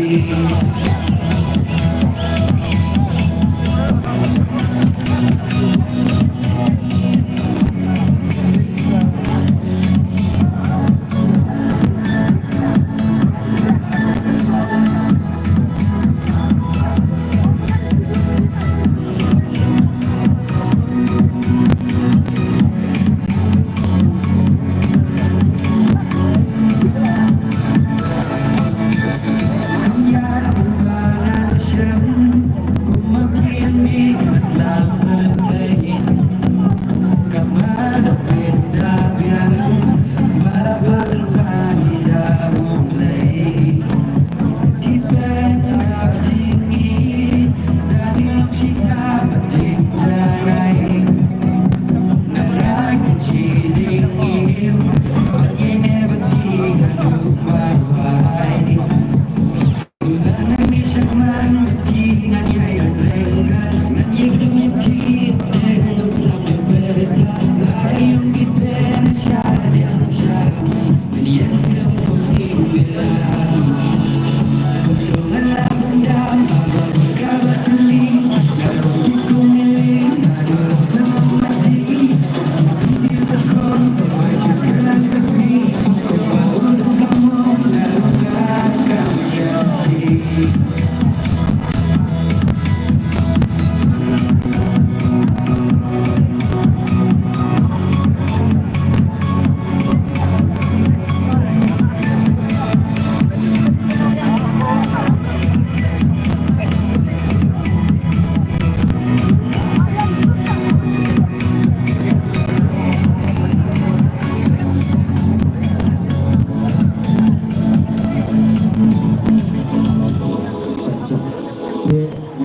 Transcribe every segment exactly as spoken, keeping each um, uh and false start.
Ngi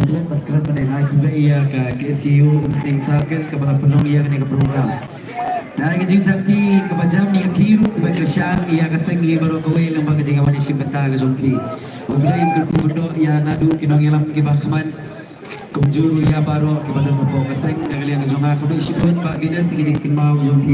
klet bad kren bad ai khublei ïa ka K S U Umsning Circle kaba la pynlong ïa kane ka program. Da ka jingthap kti kaba jam ïa ki ruh kaba kyrshan ïa ka seng, ïa baroh kawei lyngba ka jingwan ïashim bynta ka jong ki. U Blei un kyrkhu kyrdoh ïa naduh ki nongïalam kiba khmat, kumjuh ruh ïa baroh kiba don hapoh ka seng. Na ka liang ka jong nga khublei shibun Bah Venus ïa ka jingkynmaw jong ki.